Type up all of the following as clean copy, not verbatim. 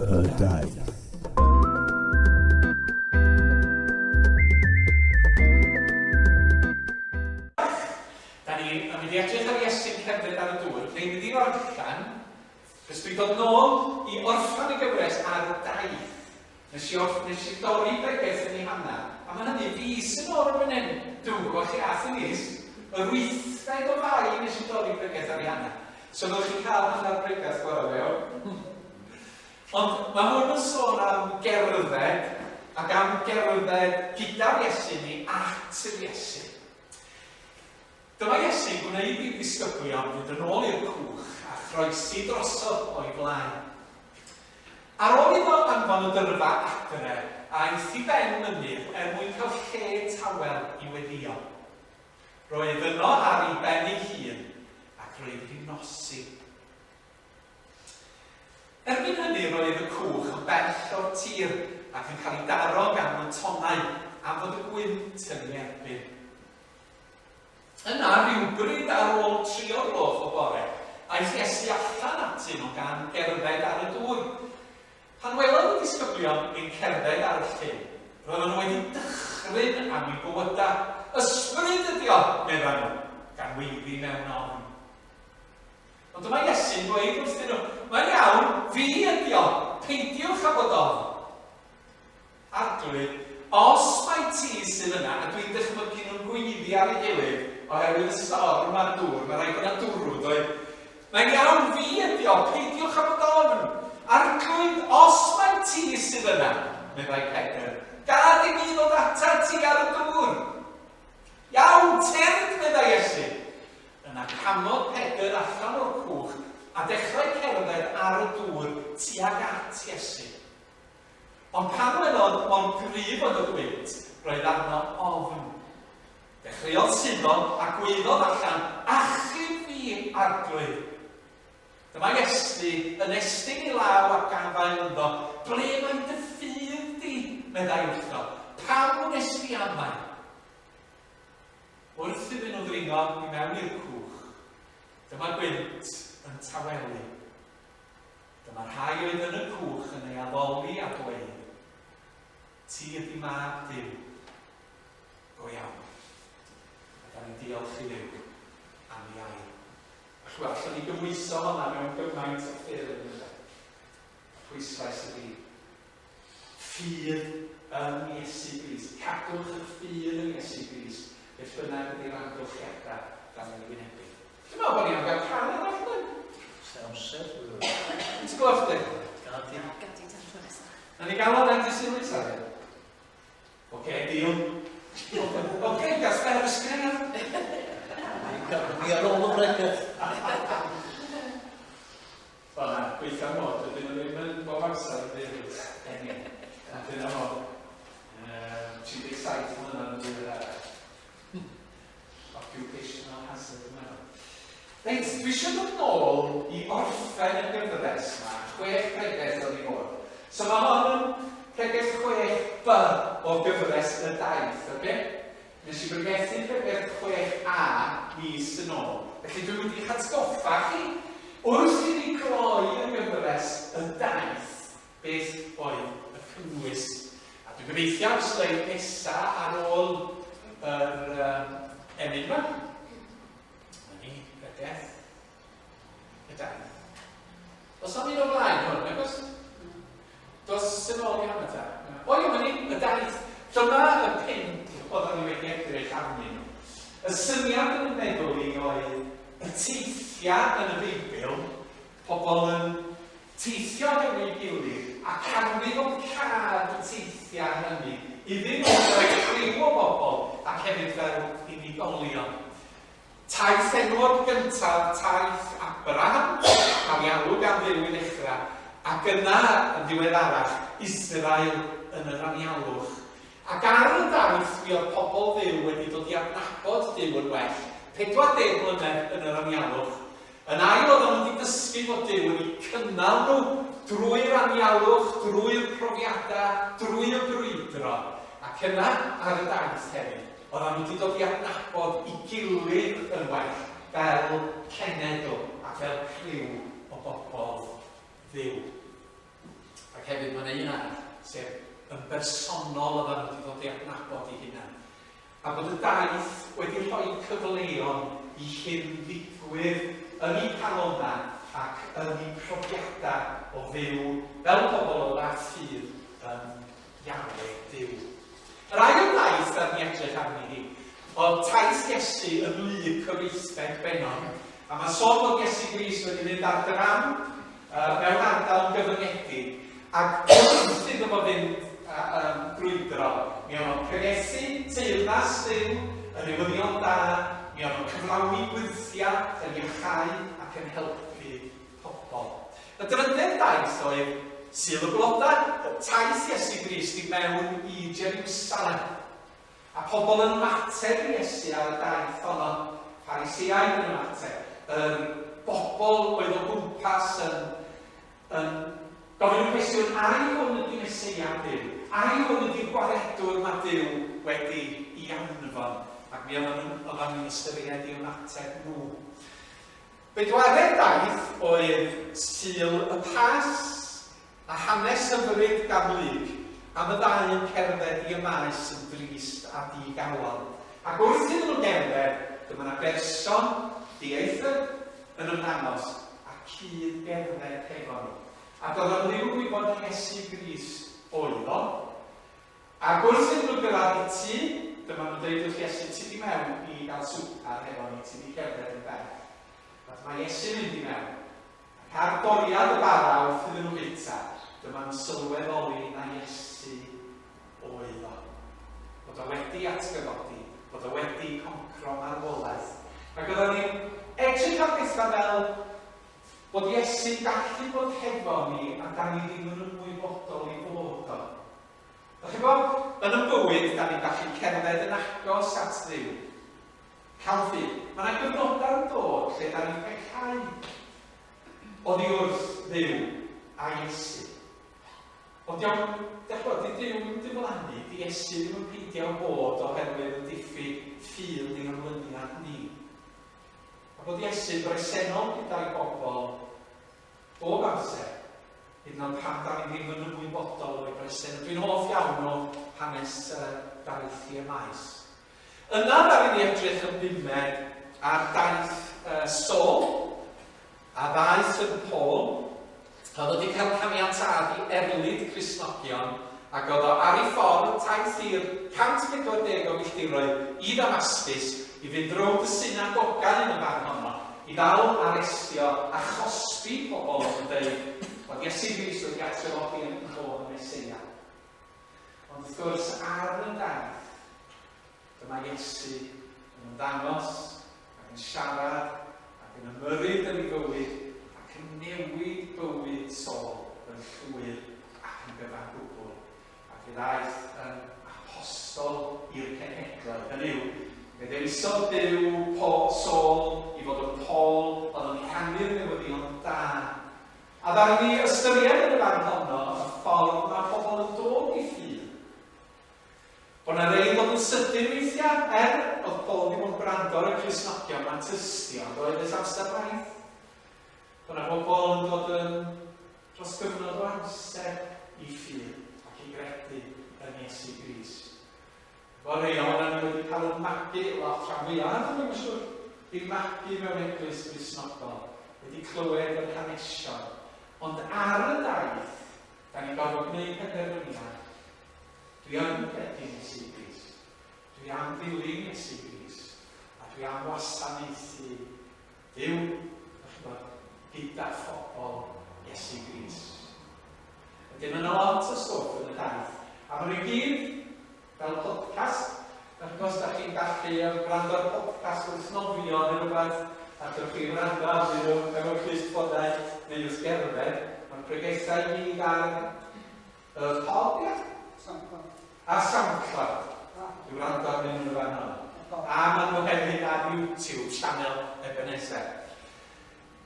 Y daith. Da ni yn mynd i edrych ar Iesu'n cerdded ar y dŵr. Ni'n mynd i orffen, cos dwi'n dod nôl i orffen y gyfres ar y daith. Nes i orff, nes i dorri bregeth yn ei hanner, a mae hynny fis yn ôl erbyn hyn. Dwi'n gwybod lle ath y mis. Yr wythfed o Fai nes i dorri bregeth ar ei hanner. So fyddwch chi'n cael hanner bregeth bore fe, iawn? Ond mae hwn yn sôn am gerdded, ac am gerdded gyda'r Iesu ni at yr Iesu. Dyma Iesu'n gwneud i'w ddisgyblion fynd yn ôl i'r cwch a chroesi drosodd o'i flaen. Ar ôl iddo anfon y dyrfa adre, aeth i ben mynydd er mwyn cael lle tawel i weddïo. Roedd yno ar ei ben ei hun, ac roedd hi'n nosi. Erbyn hynny roedd y cwch yn bell o'r tir ac yn cael ei daro gan y tonnau am fod y gwynt yn ei erbyn. Yna, rywbryd ar ôl trio'r gloch o bore, aeth Iesu allan atyn nhw gan gerdded ar y dŵr. Pan welodd y disgyblion e'n cerdded ar y llyn, roedden nhw wedi dychryn am eu bywydau. Ysbryd ydi o! meddan nhw, gan weiddi mewn ofn. Ond dyma Iesu'n dweud wrthyn nhw, Mae'n iawn, fi ydi o, peidiwch â bod ofn. Arglwydd, os mai ti sydd yna, a dwi'n dychmygu nhw'n gweiddi ar ei gilydd oherwydd y storm a'r dŵr, mae rhaid bod 'na dwrw, doedd? Mae'n iawn, fi ydi o, peidiwch â bod ofn. Arglwydd, os mai ti sydd yna, meddai Pedr, gad i mi ddod atat ti ar y dŵr. Iawn, tyrd, meddai Iesu. Yna camodd Pedr allan o'r cwch a dechrau cerdded ar y dŵr tuag at Iesu. Ond pan welodd mor gryf oedd y gwynt, roedd arno ofn. Dechreuodd suddo a gwaeddodd allan, Achub fi, Arglwydd! Dyma Iesu yn estyn ei law a gafael ynddo, Ble mae dy ffydd di? meddai wrtho. Pam wnes di amau? Wrth iddyn nhw ddringo i mewn i'r cwch, dyma gwynt yn tawelu. Dyma'r rhai oedd yn y cwch yn ei addoli a dweud, Ti ydy mab Duw go iawn. A da ni'n diolch i Dduw am ei air. A chwa, allwn ni gymhwyso hwnna mewn gymaint o ffyrdd yn ynde? Y pwyslais ydy ffydd yn Iesu Grist. Cadwch y ffydd yn Iesu Grist, beth bynnag ydy'r amgylchiadau dan ni'n wynebu. Dwi'n meddwl bod ni am gael cân arall yndyn? Oes amser? Ti'n gwybod chdi? Gad i. Gad i tan tro nesa. Na ni gael hwnna di sy'n nesa. Oce, deal. Oce, gael spare ysgrin. Ni ar ôl y bregeth. Wel na, gweitha'r mod, dydyn nhw ddim yn bob amser yn dweud enni. Ond dyna fo. Um, 37 mlynedd yn ddiweddarach. Occupational hazard, dwi'n meddwl. Reit, dwi eisiau dod nôl i orffen y gyfres yma, chwech pregeth o'n i fod. So mae hon yn pregeth 6B o gyfres y daith, oce? Okay? Nes i bregethu pregeth 6A mis yn ôl. Felly dwi'n mynd i'ch atgoffa chi, wrth i ni gloi y gyfres y daith, beth oedd y cynnwys. A dwi'n gobeithio ar y sleid nesa ar ôl yr um, emyn yma. Dyma ni, pregeth y daith. Does am un o flaen hwn, nag oes? Dos yn ôl i hwnna ta. O ie, mae ni, y daith. Dyma y pump oedden ni wedi edrych arnyn nhw. Y syniad yn y meddwl i oedd y teithiau yn y Beibl, pobl yn Teithio hefo'i gilydd ac arwydd o cad y teithiau hynny iddyn nhw fel criw o bobl ac hefyd fel unigolion. Taith enwog gyntaf, taith Abraham, cael ei alw gan Dduw i ddechrau, ac yna, yn ddiweddarach, Israel yn yr anialwch. Ac ar y daith mi oedd pobl Dduw wedi dod i adnabod Duw yn well, 40 mlynedd yn yr anialwch, Yn ail, oedden nhw wedi dysgu fod Duw yn eu cynnal nhw drwy'r anialwch, drwy'r profiadau, drwy y brwydro. Ac yna, ar y daith hefyd, oedden nhw wedi dod i adnabod i gilydd yn well, fel cenedl a fel criw o bobl Dduw. Ac hefyd mae yna un arall, sef yn bersonol oedden nhw wedi dod i adnabod eu hunain. A bod y daith wedi rhoi cyfleon i hyn ddigwydd yn eu calonnau ac yn eu profiadau o fyw fel pobl oedd â ffydd yn Yahweh Duw. Yr ail daith ar ni edrych arni hi oedd taith Iesu yn Luc yr wythfed bennod. A mae sôn bod Iesu Grist wedi mynd ar dram mewn ardal gyfyngedig, ac wrth iddo fo fynd brwydro, mi oedd o'n pregethu teyrnas Dduw, y newyddion da, mi oedd o'n cyflawni gwyrthiau, yn iachau ac yn helpu pobl. Y drydedd daith oedd Sul y Blodau, taith Iesu Grist i mewn i Jeriwsalem. A pobl yn ymateb i Iesu ar y daith honno, Phariseaid yn ymateb, yr bobl oedd o gwmpas yn, yn gofyn y cwestiwn, ai hwn ydy Meseia Duw? Ai hwn ydy'r gwaredwr mae Duw wedi i anfon? Ac mi oedden nhw'n ystyried i ymateb nhw. Bedwaredd daith oedd Sul y Pasg, a hanes hyfryd gan Luc am y ddau yn cerdded i Emaus yn drist a di-galon. Ac wrth iddyn nhw gerdded, dyma 'na berson dieithr yn ymddangos a cyd-gerdded hefo nhw. A doedden nhw ddim yn gwybod na Iesu Grist oedd o. Ac wrth iddyn nhw gyrraedd y tŷ, dyma nhw'n deud wrth Iesu, Tyd i mewn i gael swper hefo ni, ti 'di cerdded yn bell. A dyma Iesu'n mynd i mewn, ac ar doriad y bara wrth iddyn nhw fwyta, dyma nhw'n sylweddoli na Iesu oedd o. Bod o wedi atgyfodi, bod o wedi concro marwolaeth. Ac oedden ni'n edrych ar bethau fel bod Iesu'n gallu bod hefo ni a da ni ddim yn ymwybodol i fod o. Dach chi'n gwybod, yn y bywyd, da ni'n gallu cerdded yn agos at Dduw. Cael ffydd. Mae yna gyfnodau'n dod lle da ni'n pellhau oddi wrth Dduw a Iesu. Ond diolch, dach chi'n gwybod, di Duw ddim yn diflannu, di Iesu ddim yn peidio bod oherwydd y diffyg ffydd neu'n ymlyniad ni. A bod Iesu'n bresennol gyda'i bobl Bob amser, hyd yn oed pan da ni ddim yn ymwybodol o'i bresennol. Dwi'n hoff iawn o hanes daith i Emaus. Yna ddaru ni edrych yn bumed ar daith Saul, a ddaeth yn Paul. Oedd wedi cael caniatâd i erlid Cristnogion, ac oedd o ar ei ffordd taith hir 140 o filltiroedd i Ddamascus i fynd rownd y synagogau yn y fan honno, I ddal, arestio a chosbi pobl oedd yn dweud bod Iesu Grist wedi atgyfodi yn fod y Meseia. Ond wrth gwrs, ar y daith, dyma Iesu yn ymddangos ac yn siarad ac yn ymyrryd yn ei fywyd ac yn newid bywyd Saul yn llwyr ac yn gyfan gwbl. Ac fe ddaeth yn apostol i'r cenhedloedd. Hynny yw, fe ddewisodd Duw Paul, Saul i fod yn Paul oedd yn rhannu'r newyddion da. A ddaru ni ystyried yn y fan honno y ffordd mae pobl yn dod i ffydd. Bod 'na rei yn dod yn sydyn weithiau, er oedd Paul ddim ond gwrando ar y Cristnogion ma'n tystio, doedd ers amser maith. Bod 'na bobl yn dod yn dros gyfnod o amser i ffydd ac i gredu yn Iesu Grist. Efo rhei ohonon ni wedi cael ein magu, lot rhan fwyaf ohonon ni, mae'n siŵr, 'di magu mewn eglwys Gristnogol, wedi clywed yr hanesion, ond ar y daith, da ni'n gorfod gwneud penderfyniad. Dwi yn credu yn Iesu Grist. Dwi am ddilyn Iesu Grist. A dwi am wasanaethu Duw, dach chi'n gwybod, gyda phobl Iesu Grist. Wedyn mae yna lot o stwff yn y daith. A maen nhw i gyd fel podcast. Dach chi'n gwybod, os dach chi'n gallu gwrando ar podcast wrth nofio neu rhywbeth, allwch chi wrando arnyn nhw efo clustffonau neu wrth gerdded. Mae'r pregethau i gyd ar y pod, ia? SoundCloud. Ar SoundCloud. I wrando arnyn nhw yn y fan honno. A maen nhw hefyd ar YouTube, sianel Ebenezer.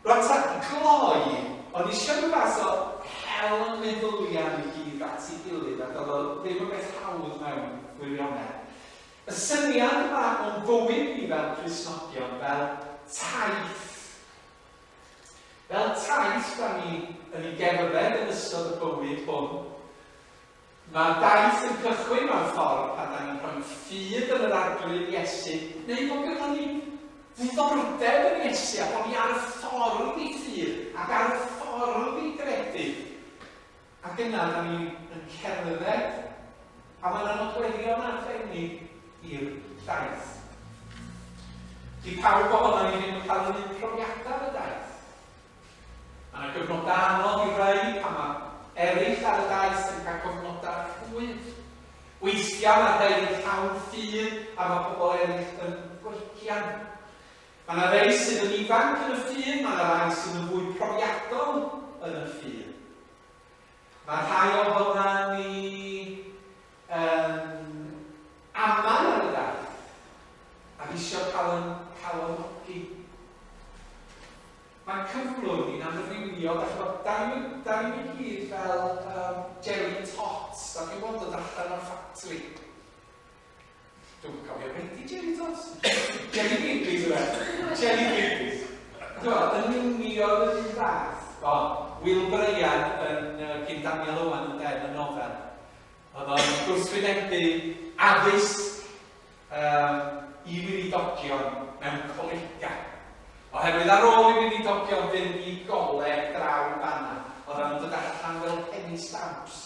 Rwan ta, gloi, o'n i eisiau rhyw fath o hel meddyliau i gyd at ei gilydd, ac oedd o ddim yn beth hawdd mewn gwirionedd. Y syniad yma o'n bywyd ni fel Cristnogion, fel taith. Fel taith da ni yn ei gerdded yn ystod y bywyd hwn, Mae'r daith yn cychwyn mewn ffordd pan da ni'n rhoi ffydd yn yr Arglwydd Iesu, neu bod gynnon ni ddiddordeb yn Iesu a bod ni ar y ffordd i ffydd ac ar y ffordd i gredu. Ac yna da ni yn cerdded a mae yna nodweddion arbennig i'r daith. Di pawb ohonon ni ddim yn cael yr un profiadau ar y daith. Mae yna gyfnodau anodd i rai pan mae eraill ar y daith yn cael cyfnodau rhwydd. Weithiau mae rhai yn llawn ffydd a mae pobl eraill yn gwegian. Mae yna rai sydd yn ifanc yn y ffydd, mae yna rai sydd yn fwy profiadol yn y ffydd. Mae rhai ohonan ni yn amau ar y daith ac eisiau cael yn calonogi. Mae'n cyflwr ni'n amrywio, dach ch'mod, da ni'm yn, da ni'm i gyd fel um, jelly tots, da chi'n gwybod, dod allan o'r ffatri. Dwi'n cofio beth di jelly tots. Jelly babies yw e. Jelly babies. Dwi'n yn union yr un fath. O, Will Bryan yn uh, cyn Daniel Owen yn den y nofel. Oedd o'n gwrthwynebu addysg um, i weinidogion mewn colegau. Oherwydd ar ôl i weinidogion fynd i goleg draw fanna, oedden nhw'n dod allan fel penny stamps,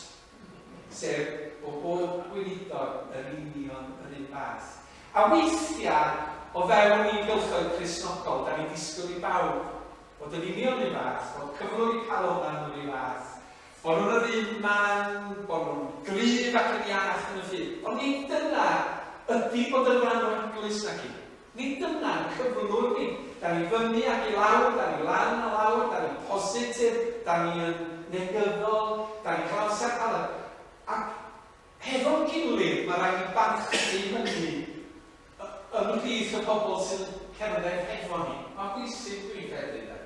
sef o bob gweinidog yn union yr un fath. A weithiau, o fewn i gylchoedd Cristnogol, da ni'n disgwyl i bawb fod yn union un fath, fod cyflwr i calonnau nhw'r un fath, Bod nhw'n yr un man, bod nhw'n gryf ac yn iach yn y ffydd. Ond nid dyna ydy bod yn rhan o eglwys, naci? Nid dyna'n cyflwr ni. Da ni fyny ac i lawr, da ni lan a lawr, da ni'n positif, da ni yn negyddol, da ni'n cael amser caled. Ac hefo'n gilydd, mae rhaid ni barchu hynny ymhlith y pobl sydd yn cerdded hefo ni. Mae'n bwysig, dwi'n credu, de.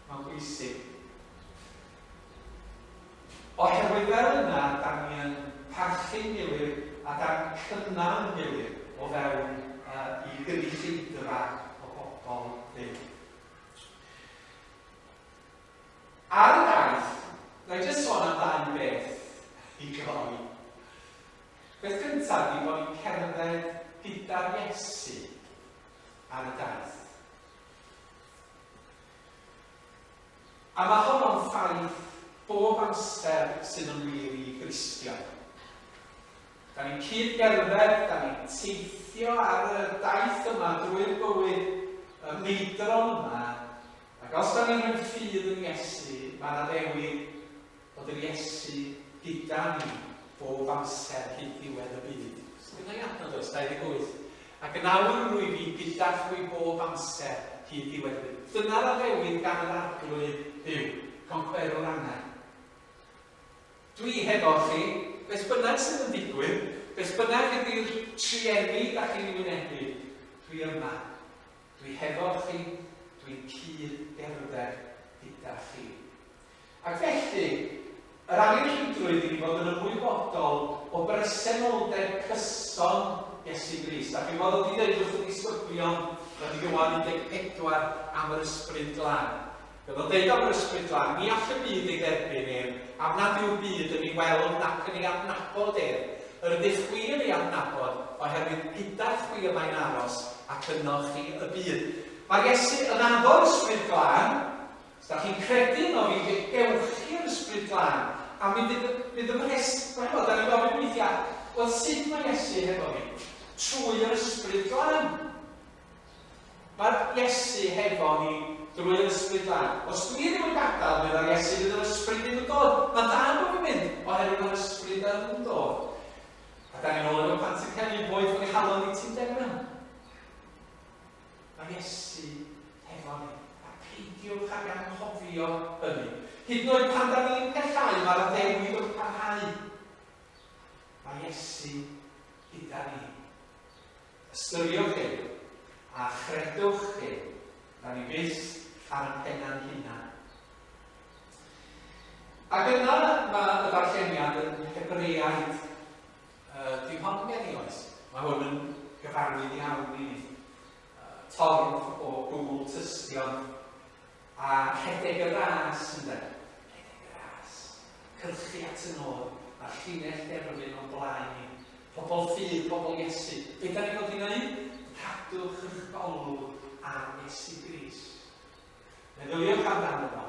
Mae'n bwysig. Oherwydd fel yna, da ni yn parchu'n gilydd a da ni'n cynnal yn gilydd o fewn uh, i gynulleidfa o bobl Dduw. Ar y daith, na i jyst sôn am ddau beth i gloi. Beth gyntaf ydy bod ni'n cerdded gyda'r Iesu ar y daith. A mae honno'n ffaith bob amser sydd yn wir i Gristion. Da ni'n cyd-gerdded, da ni'n teithio ar y daith yma drwy'r bywyd y meidrol yma, ac os da ni'n rhoi ffydd yn Iesu, mae'n addewid bod yr Iesu gyda ni bob amser hyd ddiwedd y byd. Sgynna i adnod oes, 28. Ac yn awr rwyf fi gyda chwi bob amser hyd ddiwedd y byd. Dyna'r addewid gan yr Arglwydd Dduw, concwerwr angau. Dwi hefo chi, beth bynnag sydd yn digwydd, beth bynnag ydy'r trueni da chi'n ei wynebu, dwi yma. Dwi hefo chi, dwi'n cyd-gerdded gyda chi. Ac felly, yr angenrheidrwydd i ni fod yn ymwybodol o bresenoldeb cyson Iesu Grist. Ac mi oedd o 'di dweud wrth y disgyblion yn Ioan 14 am yr Ysbryd Glân. Fe oedd o'n deud am yr Ysbryd Glân, ni all y byd ei dderbyn ef, am nad yw'r byd yn ei weld nac yn ei adnabod ef. Yr ydych chwi yn ei adnabod, oherwydd gyda chwi y mae'n aros, ac ynoch chi y bydd. Mae'r Iesu yn addo'r Ysbryd Glân, Os da chi'n credu yno fi, fe gewch chi'r Ysbryd Glân, a mi fydd, fydd y mhres... Da chi'n gwybod, da ni'n gofyn weithiau, wel sut mae Iesu hefo fi? Trwy yr Ysbryd Glân. Mae'r Iesu hefo ni drwy'r Ysbryd Glân. Os dwi ddim yn gadael, meddai'r Iesu, fydd yr Ysbryd ddim yn dod. Mae'n dda bod fi'n mynd, oherwydd mae'r Ysbryd yn dod. A da ni'n ôl efo Pantycelyn, boed fy nghalon i ti'n derfyn. Mae Iesu hefo ni, a peidiwch ag anghofio hynny. Hyd yn oed pan da ni'n pellhau, mae'r addewid yn parhau. Mae Iesu gyda ni. Ystyriwch hyn, a chredwch hyn, da ni byth ar y penna'n hunan. Ac yna mae y darlleniad yn Hebreaid. Dyw hon ddim gen i, oes? Mae hwn yn gyfarwydd iawn i ni. Torf o gwmwl tystion. A rhedeg y ras, ynde? Rhedeg y ras. Cyrchu at y nod, a'r llinell derfyn o'n blaen ni. Pobl ffydd, pobl Iesu. Be da ni fod i wneud? Cadwch eich golwg ar Iesu Grist. Meddyliwch amdano fo.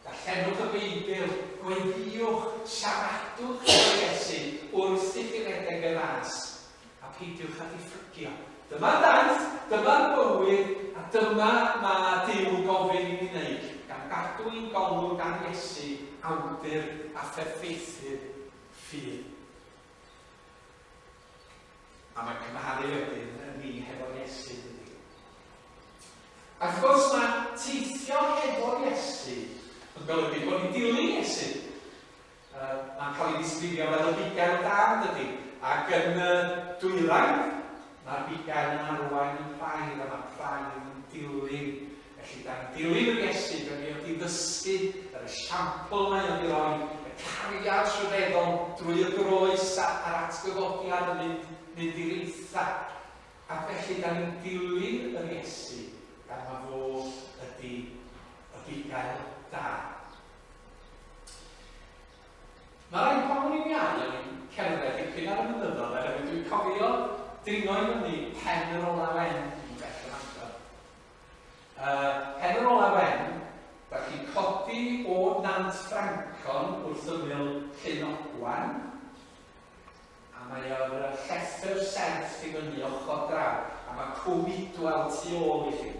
Darllenwch y Beibl, gweddïwch, siaradwch efo Iesu wrth i chi redeg y ras, a peidiwch â diffygio. Dyma'r daith, dyma'r bywyd, a dyma mae Duw yn gofyn i ni wneud, gan gadw ein golwg ar Iesu, awdur a pherffeithydd ffydd. A mae'n cymharu wedyn y ni hefo'r Iesu, dydy. Ac wrth gwrs mae teithio hefo'r Iesu yn golygu bod ni'n dilyn Iesu. Uh, mae'n cael ei ddisgrifio fel y bugail da, dydy. Ac yn y dwyrain, mae'r bugail yn arwain y praidd a mae'r praidd yn dilyn. Felly, da ni'n dilyn yr Iesu, da ni wedi ddysgu yr esiampl mae wedi roi, y cariad rhyfeddol drwy y groes a'r atgyfodiad yn mynd, mynd i'r eitha. Ac felly, da ni'n dilyn yr Iesu, gan ma fo ydy y bugail da. Mae rhaid pan o'n i'n iau, o'n i'n cerdded dipyn ar y mynyddoedd, oherwydd dwi'n cofio dringo i fyny pen yr ola wen yn bell o Fangor. Pen yr ola wen, da chi'n codi o Nant Ffrancon wrth ymyl Llyn Ogwan, a mae o'r llethr serth i fyny ochr draw, a mae Cwm Idwal tu ôl i chi.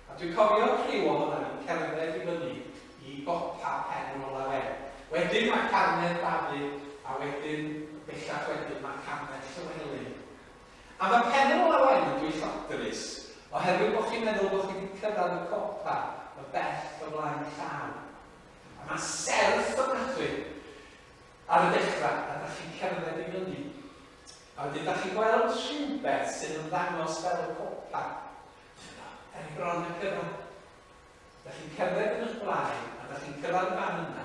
A dwi'n cofio criw ohonan ni'n cerdded i fyny i gopa Pen yr Ola Wen. Wedyn mae Carnedd Dafydd, a wedyn, bellach wedyn, mae Carnedd Llywelyn. A mae Pen yr Ola Wen yn dwyllodrus, oherwydd bod chi'n meddwl bod chi wedi cyrraedd y copa yn bell o flaen llaw. A mae serth ofnadwy ar y dechrau, a da chi'n cerdded i fyny. A wedyn da chi'n gweld rhywbeth sy'n ymddangos fel y copa. Da ni bron yn cyrraedd. Da chi'n cerdded yn eich blaen, a da chi'n cyrraedd y fan yna.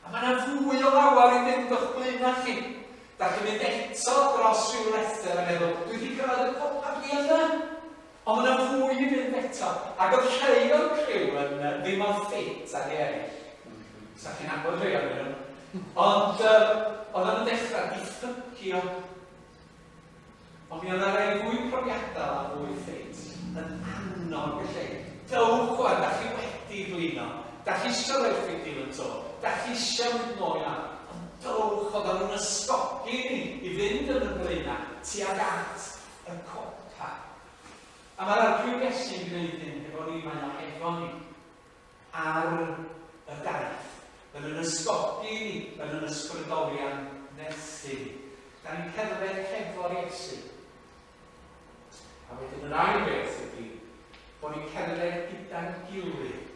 A mae yna fwy o lawer i fynd o'ch blaenau chi. Da chi'n mynd eto dros rhyw lethr a meddwl, dwi wedi cyrraedd y copa, dwi yna. Ond mae yna fwy i fynd eto. Ac oedd rhai o'r criw yn ddim mor ffit ag eraill. Sa chi'n nabod rhai ohonyn nhw. Ond oedden nhw'n dechrau diffygio. Ond mi oedd 'na rai fwy profiadol a fwy ffit yn annog y lleill. Dowch wan, da chi wedi blino, da chi isio rhoi'r ffidil yn to, da chi isio mynd nôl i lawr, ond dowch, oedden nhw'n ysgogi ni i fynd yn y blaenau tuag at y copa. A mae'r Arglwydd Iesu'n gwneud hyn hefo ni, mae o hefo ni. ar y daith. Maen nhw'n ysgogi ni, maen nhw'n ysbrydoli a'n nerthu ni. Da ni'n cerdded hefo'r Iesu. A wedyn yr ail beth ydy bod ni'n cerdded gyda'n gilydd.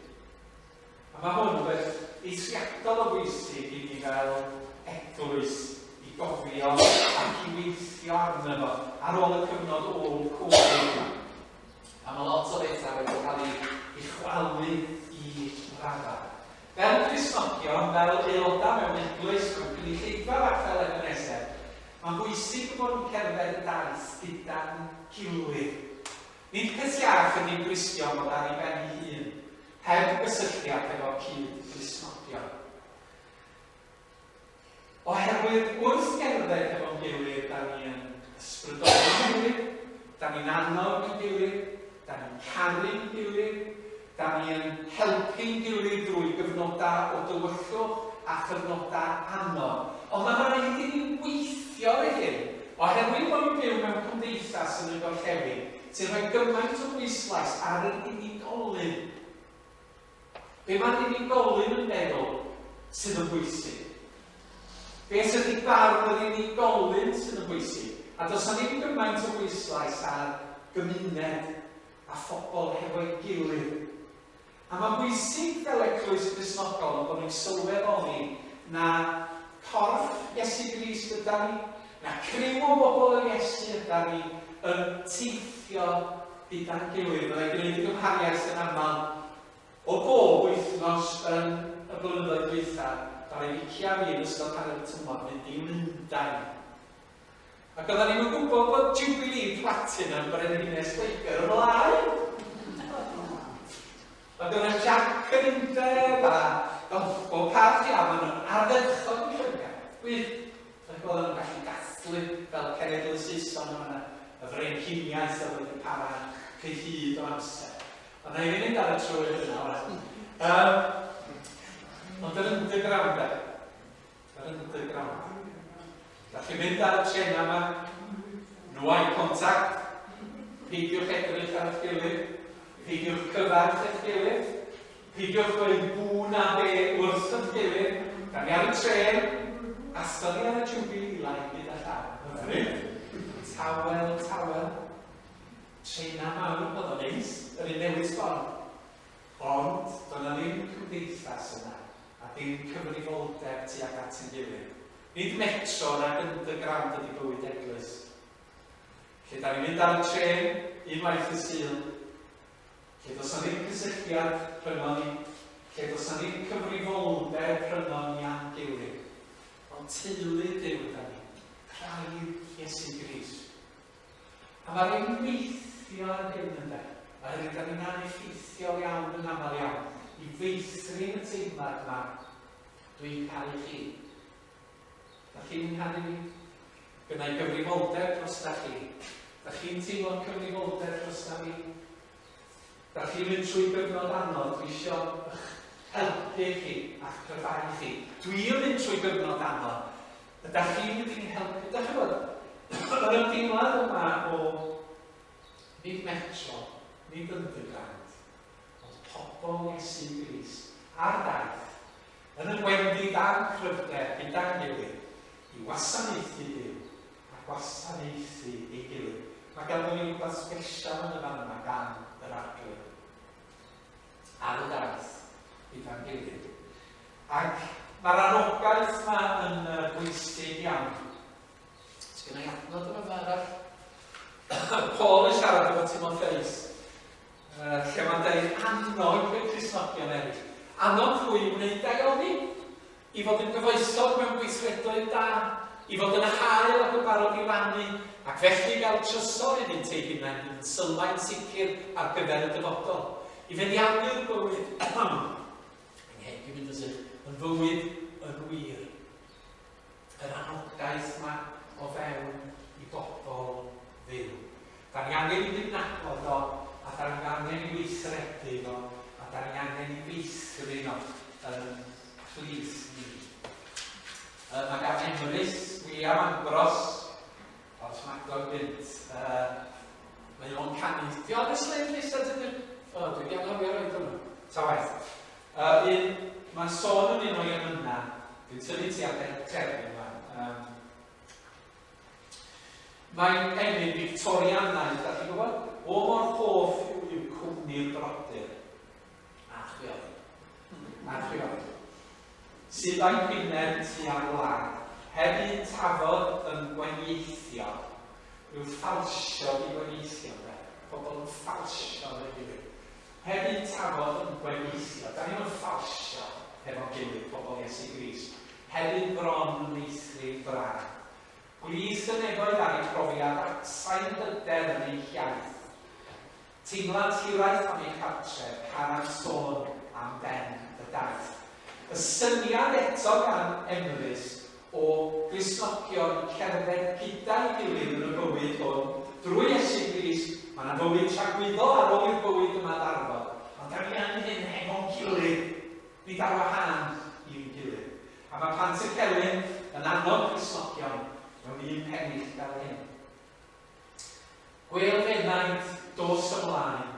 A mae hwn yn beth eithriadol o bwysig i ni fel eglwys i gofio ac i weithio arno fo ar ôl y cyfnod ôl-Covid yma. A mae lot o bethau wedi cael eu, eu chwalu i raddau. Fel Cristnogion, fel aelodau mewn eglwys, mewn cynulleidfa fach fel Ebenezer, mae'n bwysig bod nhw'n cerdded y daith gyda'n gilydd. Nid peth iach ydy Gristion fod ar ei ben ei hun, heb gysylltiad efo cyd-Gristnogion. Oherwydd wrth gerdded hefo'n gilydd, da ni yn ysbrydoli'n gilydd, da ni'n annog ein gilydd, da ni'n caru'n gilydd, da ni yn helpu'n gilydd drwy gyfnodau o dywyllwch a chyfnodau anodd. Ond mae rhaid i ni weithio ar hyn, oherwydd bod ni'n byw mewn cymdeithas yn y gorllewin sy'n rhoi gymaint o bwyslais ar yr unigolyn. Be mae'r unigolyn yn meddwl sydd yn bwysig? Beth ydy barn yr unigolyn sydd yn bwysig? A does 'na ddim gymaint o bwyslais ar gymuned a phobl hefo'i gilydd. A mae'n bwysig fel eglwys Gristnogol yn bod ni'n sylweddoli na corff Iesu Grist yda ni, na criw o bobl yr Iesu yda ni yn teithio gyda'n gilydd. Byddai'n gwneud y gymhariaeth yn aml o bob wythnos yn y blynyddoedd dwytha, ddaru Vicky a fi yn ystod hanner y tymor fynd i Lundain. Ac oedden ni'm yn gwybod bod Jubilee Platinum Brenhines Lloegr ymlaen! Mae dyna Jac yn undeb a o, bob parch iawn, maen nhw'n ardderchog yn Lloegr. Gwych. Dwi'n gweld nhw'n gallu dathlu fel cenedl y Saeson yma y frenhiniaeth oedd wedi para rhy hyd o amser. Ond na i ddim mynd ar y trywydd yna, wan. Ond yr underground, e. Yr underground. Da chi'n mynd ar y trenau yma, no eye contact, peidiwch edrych ar eich gilydd, peidiwch cyfarch eich gilydd, peidiwch dweud bw na be wrth eich gilydd. Da ni ar y tren, a ni ar y Jubilee Line gyda llaw. Hyfryd. Tawel, tawel. Trenau mawr, oedd o'n neis, yr un newydd sbon. Ond, doedd 'na ddim cymdeithas yna, a dim cyfrifoldeb tuag at ein gilydd. Nid metro nag underground ydi bywyd eglwys. Lle da ni'n mynd ar y trên unwaith y Sul, lle does 'na ddim cysylltiad rhyngon ni, lle does 'na ddim cyfrifoldeb rhyngon ni a'n gilydd. Ond teulu Duw ydan ni, craidd Iesu Grist. A mae'r ein gweithio ar hyn ynde, oherwydd da ni'n aneffeithiol iawn yn aml iawn i feithrin y teimlad yma, dwi'n caru chi. Da chi'n ngharu fi? Gynna i gyfrifoldeb drosta chi. Da chi'n teimlo cyfrifoldeb drosta fi? Da chi'n mynd trwy gyfnod anodd, dwi isio ych helpu chi a'ch cryfhau chi. Dwi yn mynd trwy gyfnod anodd. Ydach chi'n mynd i'n helpu? Dach chi'n gwybod, yr ymdeimlad yma o nid metro, nid underground, ond pobl Iesu Grist ar daith, yn y gwendid a'r cryfder gyda'n gilydd, i wasanaethu Duw a gwasanaethu ei gilydd. Mae ganddo ni rhywbeth sbesial yn y fan yma gan yr Arglwydd. Ar y daith gyda'n gilydd. Ac mae'r anogaeth yma yn bwysig iawn. Sgynna i adnod yn yma arall? Paul yn siarad efo Timotheus, lle mae'n dweud annog y Cristnogion eraill. Annog nhw i wneud daioni, i fod yn gyfoethog mewn gweithredoedd da, i fod yn hael ac yn barod i rannu, ac felly gael trysor iddynt eu hunain fydd yn sylfaen sicr ar gyfer y dyfodol, i feddiannu'r bywyd yng ngheg i fynd yn sych, yn fywyd yn wir. Yr anogaeth yma o fewn i bobl Dduw. Da ni angen i gydnabod o, a da ni angen i weithredu fo, a da ni angen i feithrin o yn plith ni. Mae gan Emrys William Ambrose, Porthmadog gynt, mae o'n canu. Di o'n y sleid nesa dydyn? O, dwi wedi anghofio roed hwnnw. Ta waeth. Un, mae'n sôn yn un o'i emynau. Dwi'n tynnu tuag at terfyn yma. Mae'n emyn Victorianaidd, da chi'n gwybod? O mor hoff yw, yw cwmni'r brodyr. A chwiorydd. A chwiorydd. Sydd â'i hwyneb tua'r wlad, heb un tafod yn gwenieithio, rhyw ffalsio di gwenieithio, ynde? Pobl yn ffalsio efo'i gilydd. Heb un tafod yn gwenieithio. Da ni'm yn ffalsio hefo'n gilydd, pobl Iesu Grist. Heb un bron yn meithrin brad. Gwlith y nefoedd ar eu profiad atsain hyder yn eu hiaith. Teimlant hiraeth am eu cartref, carant sôn am ben y daith. Y syniad eto gan Emrys o Gristnogion cerdded gyda'i gilydd yn y bywyd hwn, drwy Iesu Grist, mae 'na fywyd tragwyddol ar ôl i'r bywyd yma ddarfod, ond 'dan ni yn hyn hefo'n gilydd, nid ar wahân i'n gilydd. A mae Pantycelyn yn annog Cristnogion mewn un pennill fel hyn. Gwêl f'enaid, dos ymlaen,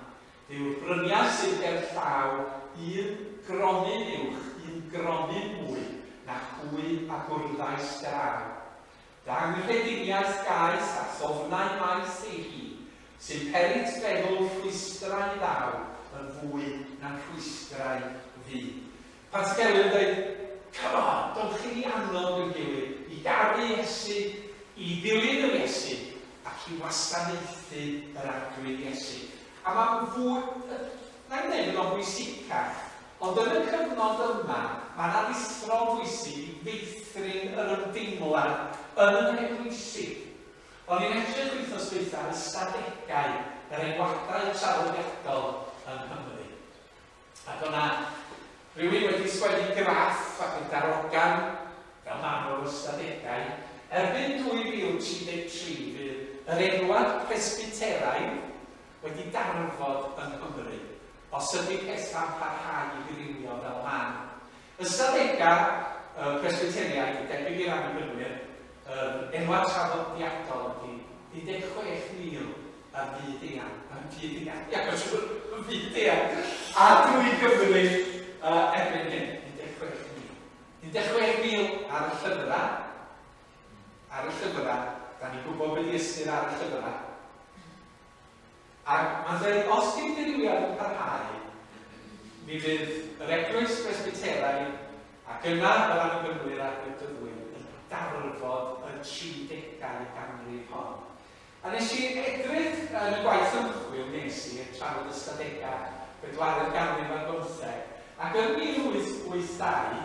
Dyw'r bryniau sydd ger llaw un gronyn uwch, un gronyn mwy, na hwy a gwrddais draw. Dy anghrediniaeth gaeth a thofnau maith ei hi, sy'n peri t'feddwl rhwystrau ddaw yn fwy na'n rhwystrau fi. Pantycelyn yn dweud, Come on, dowch i ni annog ein gilydd i garu Iesu, i ddilyn yr Iesu, ac i wasanaethu yr Arglwydd Iesu. A mae'n fwy, na i ddeud bod o'n bwysicach, ond yn y cyfnod yma, mae yna aruthrol bwysig i feithrin yr ymdeimlad yn yr eglwysi. O'n i'n edrych wythnos dwytha ar ystadegau yr enwadau traddodiadol yng Nghymru. Ac o'na rhywun wedi sgwennu graff ac yn darogan, fel maen nhw'r ystadegau, erbyn 2033 fydd yr enwad Presbyteraidd wedi darfod yng Nghymru, os ydy pethau'n parhau i ddirywio fel maen nhw. Ystadegau y Presbyteriaid, yn debyg i'r Annibynwyr, yr enwad traddodiadol ydy 16,000 ar fyd eang, ar fyd eang, ia, mae'n siŵr, yn fyd eang, a drwy Gymru uh, erbyn hyn, 16,000. 16,000 ar y llyfrau, ar y llyfrau, da ni'n gwybod beth i ystyr ar y llyfrau. Ac mae'n dweud, os di'r dirywiad yn parhau, mi fydd yr Eglwys Bresbyteraidd ac yna yr Annibynwyr a'r Bedyddwyr yn darfod y tridegau ganrif hon. A nes i edrych yn y gwaith ymchwil nes i yn trafod ystadegau bedwaredd ganrif ar bymtheg, ac yn 1882,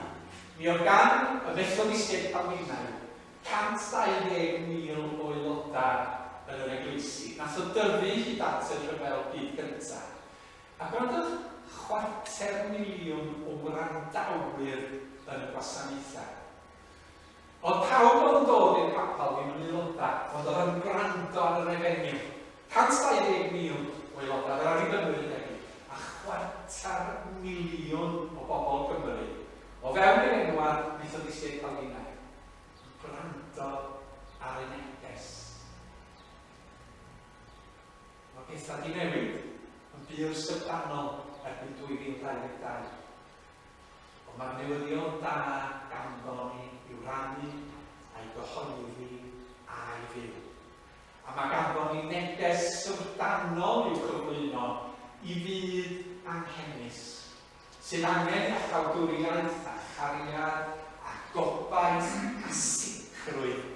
mi oedd gan y Methodistiaid Calfinaidd 120,000 o aelodau yn yr eglwysi. Nath o dyfu hyd at y Rhyfel Byd Gyntaf. A gwrandwch, chwarter miliwn o wrandawyr yn y gwasanaethau. Oedd pawb oedd yn dod i'r capel ddim yn aelodau, ond oedd yn gwrando ar yr efengyl. 120,000 o aelodau, yr Annibynwyr yn debyg, a chwarter miliwn o bobl Cymru, o fewn yr enwad Methodistiaid Calfinaidd, yn gwrando ar y neges. Mae pethau di newid yn bur syfrdanol erbyn 2022. Ond mae'r newyddion da ganddo ni i'w rannu a'i gyhoeddi a'i fyw. A mae ganddo ni neges syfrdanol i'w chyflwyno i fyd anghenus, sydd angen iachawdwriaeth a chariad a gobaith a sicrwydd,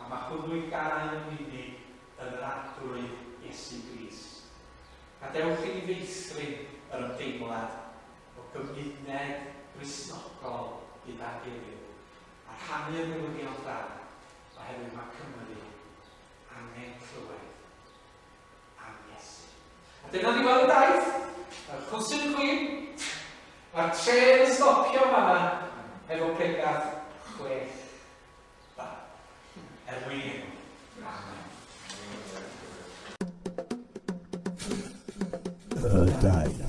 a mae hwnnw i gael yn unig yn yr Arglwydd Iesu Grist. Gadewch i ni feithrin yr ymdeimlad o gymuned Gristnogol gyda'n gilydd a rhannu'r newyddion da oherwydd mae Cymru angen clywed am Iesu. A dyna ddiwedd y daith. Mae'r cwsyn chwim. Mae'r trên yn stopio fanna efo pregath chwech ba. Er mwyn enw. Amen. Y daith.